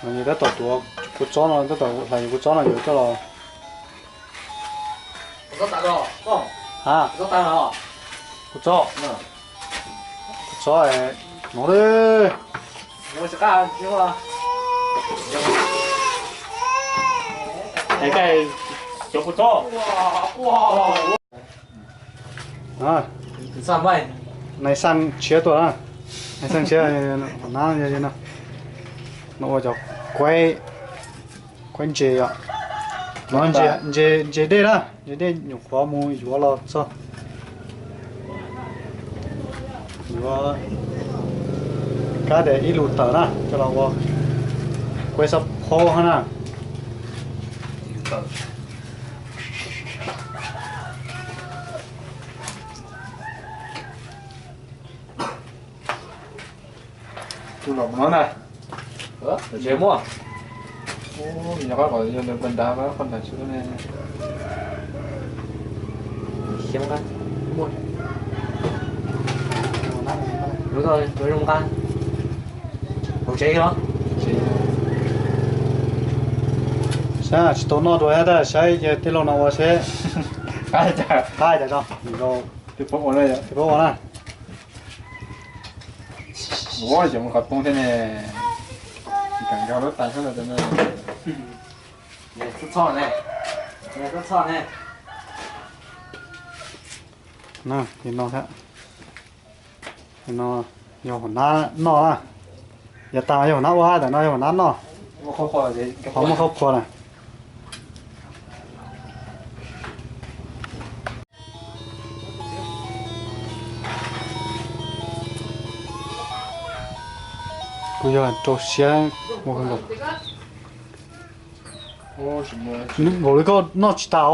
Nws tab tom tuav kua txob no, tab tom hlais kua txob no yuav coj los. Ha, kua txob, kua txob no. Nais xaj tshiab tuaj na, nais xaj tshiab, qhov nab no ua cov kuaib, kuaib ntses os. No ntses dej na, ntses dej nyuam qhuav mus yuav los txog. Yuav kab tias ib lus tawm na, coj los ua kuaib xab phaub hab na. Tus los no na. Tsev muaj. Yog qhov kom yog ntawd pag nrad, qhov ntawd tsis ne. Muaj. Lub toj zoo nqa hauv tsev los. Saib tsis tau noj dua thiab tab saib yawg tij laug no ua seb. Qab cas tso, tis paub ua na. Ua cov mus qhov poob thiab ne. Tsis kam nkag lub tais sab ntawd ne. Txhob txhoj ne. Txhob txhoj ne. No thiab. No yog hauv nab noj na. Yav tas yog hauv nab ua, ntawm no yog hauv nab noj. Qhov muaj qhauv qhuas na. Kuv yog rau siab ua nkaus li koj noj tsis tas os.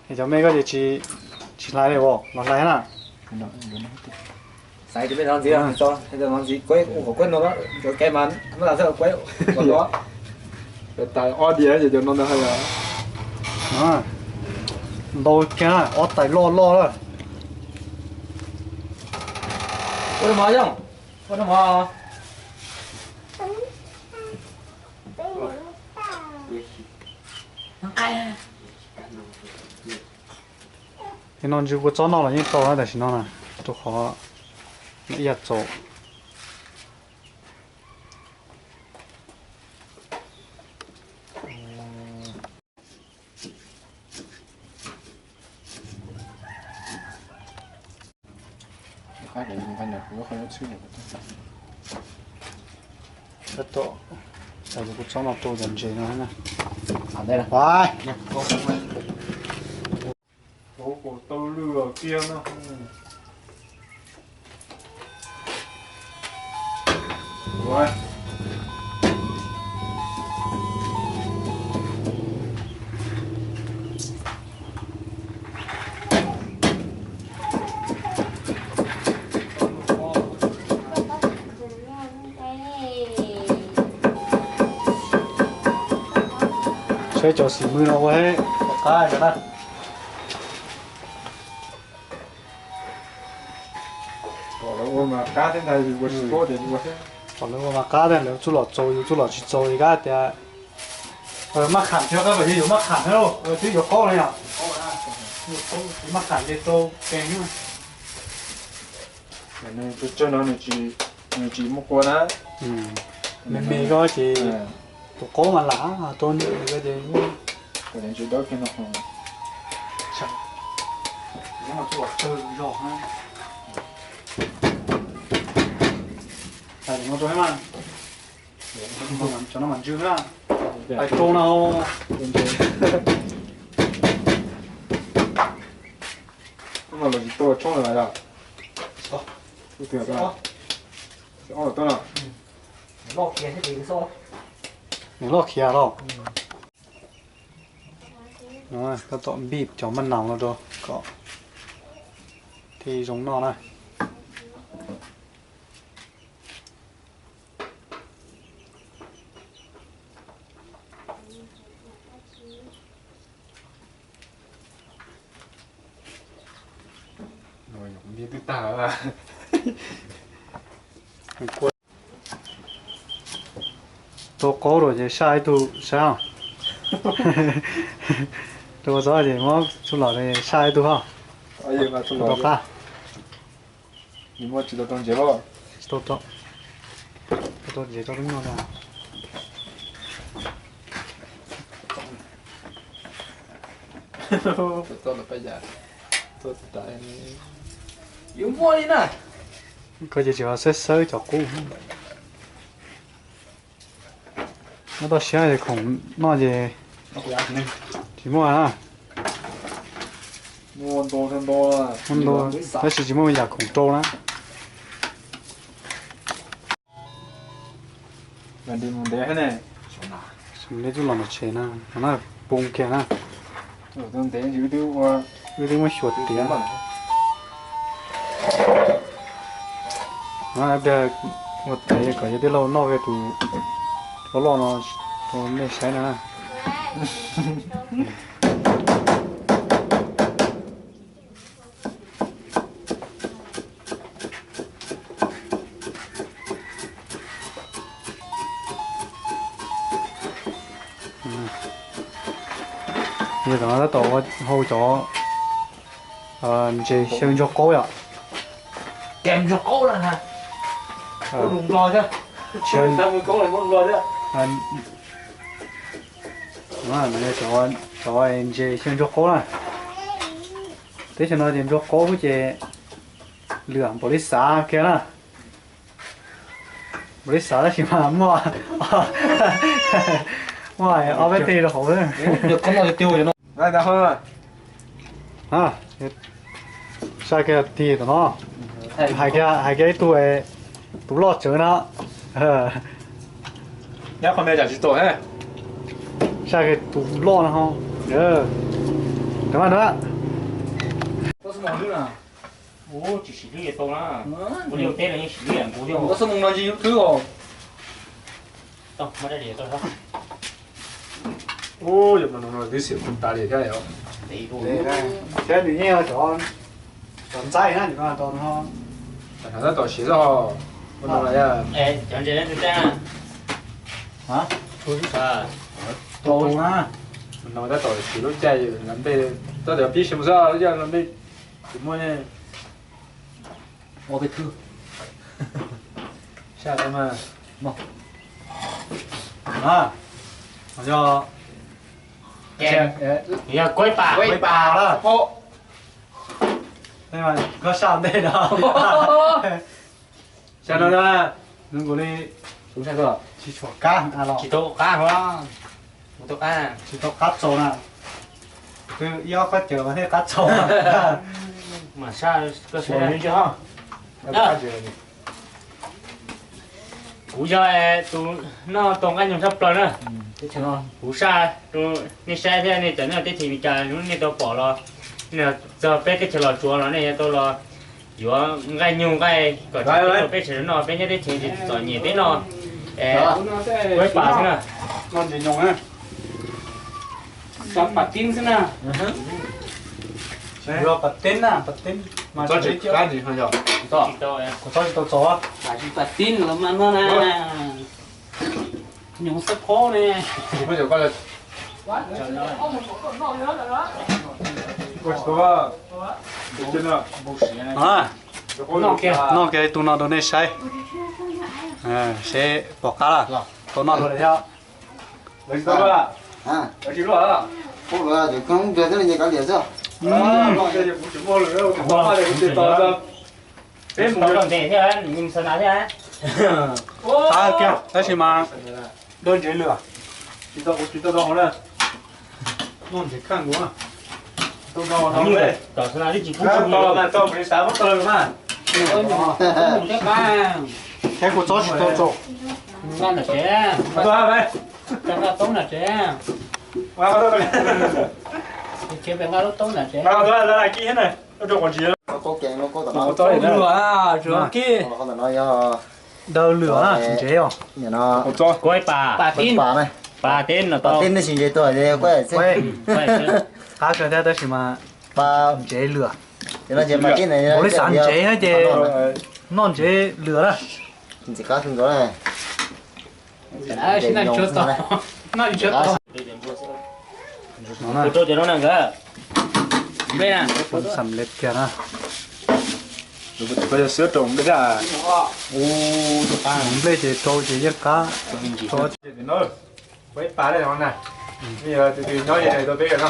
Es cov me koj ces tsis hlais li os, los hlais na. Xaiv cov me no ntxiv, no ntxiv kuaib, ua qhov kuaib no, cov ke mas maj tas xwb kuaib. Tais ob diav ces cov no ntag hais. Ntau kiag na, ob tais loj loj na. Ua mov yooj, ua mov. Nim no ntsw kua txob noj los yeej tau na, tam sim no na, rau qhov ib yam txaus. Tab tom xaiv cov kua txob no rau cov ntses no na. Tau lwj kiag no. Saib cov xim mws no ua thiab, qab na. Pom lawv ua mas qab thiab ntag, ua tsis paub tias ua thiab. Pom lawv ua mas qab thiab, lawv txuj lom txaus, yus txuj lom tsis txaus li kab tias. Maj kham thiab, kab kom yog yuav maj kham thiab lauj, twb yuav qaub no yom. Maj kham ces tau kev. Tus tsawg no nws tsis muaj kua na. Me me koj ces tus qaub mas lam tau ntawm koj ces. Tsis dawb kiag no. Tsis tau zog na. Tais no rau mas. Cov no mas ntsw na. Tais rau no. No los tsis tau tshoob lawm yom. Ob lawm tuaj no. Nws loj khiav los. Tab tom npij cov maj naus no rau kom thiaj zoo noj na. Twb tag. Tua qaub lawm ces saj ib tug saib os. Tua txob ces muab txuj lom saj ib tug hos. Tau qab. Tsis tau, tau ntses tau lub nyuag no. Yuav muaj li na. Koj ces tsis xawb xawb cov qub. Muab toj siab es khoom noj ces tsis muaj na. Muaj ntau, tab sis tsis muaj yam khoom rau na. Li txuj lom ntawm tsev na, no na, poob kiag na. Wb twb muab xyuas tiav. Ua tes kom yog tij laug noj kiag tus loj loj no rau nej saib na. Yog tom no tab tom hau cov ntses xyaw ntsuag qaub yom. Ntsuag qaub na. Cov ntses xyaw ntsuag qaub na. Teb chaws no ces ntsuag qaub ces lwam npaum li xav kiag na. Npaum li xav tab sis mas muaj, muaj ob peb teg rau hauv. Saj kiag tig tom no, hais kiag ib tug, tus loj tsawv na. Saj kiag tus loj no, tawm mas na. Tsis siv hlwb tau na. Ua liaj teb los yeej siv hlwb ntau thiab. Tau, muab dab tsi tau. Ub, yog mas no twb xiam tas li thiab. Thiab nws yeej cov ntxaib na, nws tab tom siav zog. Cov ntses twg tag? Tus na, no tab tom siav lub caij los npe, tab tom pib siav mus xwb, lub caij los npe tsis muaj. Ua peb thwb. Saj mas. Yog, yog kuaib pas, kuaib pas lawm. Koj saj ntej no. Saj no na. Nws nkaus li tsis tshua qab los. Tsis tau qab hov. Tsis tau qab txaus na. Twb ib ob koj caws mas thiaj qab txaus. Mas saj, koj saj. Kuv yog tus noj tau nqaij nyoog tshaj plaws na. Kuv saj rau nej saib thiab, nej cov nyob teb chaws Amelikas nej tau pom los, nej txog peb teb chaws Los Tsuas los nej yuav tau los yuav nqaij nyoog nqaij kom peb tseem noj, peb nyob teb chaws txom nyem peb noj. Kuaib pas xwb na. Pas tib xwb na. Pas tib na, pas tib. Kuv txob tsis tau txaus. Pas tib los mas no na. Nyoos xab phob ne. Noj kiag tus no rau nej saib, seb pom qab lawm, tau noj dua lawm thiab. Qab kiag tab sis mas dawb ntsev lwm. Thiab kuv txob tsis tau txaus. Daw lwm ntsev os. Kuv ib pas, pas tib no tau. Qab kawg thiab tab sis mas ntsev lwm. Ua li xav ntsev ces noj ntsev lwm na. Ntxim qab kawg nkaus na. Xam lej kiag na. Nplej ces rau ces yeej qab. Ib pas li no na. Tus twg nyob li no rau peb no.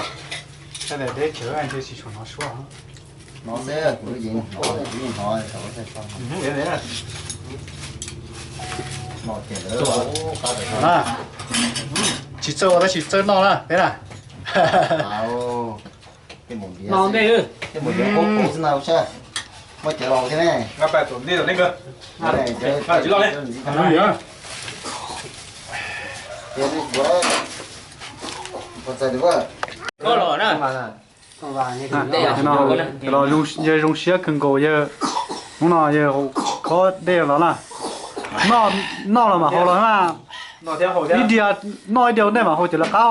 Sab daim teb chaws ntshe tsis tshua hnov suab. Hnov xwb, kuv yeej hnov, kuv yeej hnov. Tsis txawj ua tab sis txawj noj na peb na. Tej mus ntiav xwb na, muab cawv los thiab ne. Txais los, yawg zoo siab kawg nkaus, yawg hnub no yawg khob dej los na. Noj los mam haus los na. Ib diav noj ib diav ua ntej mam haus cawv lawv qab os.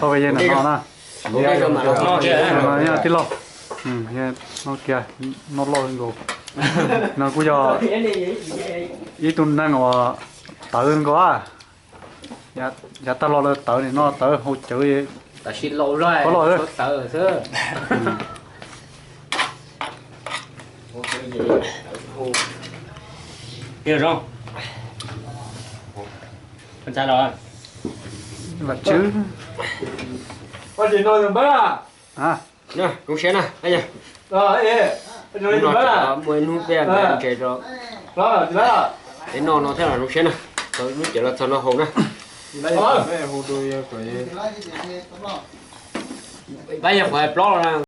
Tau yawg no na. Tij laug, noj kiag, noj loj nkaus. No kuj yog ib tug neeg uas tawv nkaus a. Yav tag los lawv tawv nim no tawv haus cawv. Tam sim laus zog tawv xwb. Lam tswb. Zoo siab na. Muaj ib hnub peb ntses rau peb noj no thiab los zoo siab na. Lub cawv los txog no haus na. Pab yog qhov plaub los na.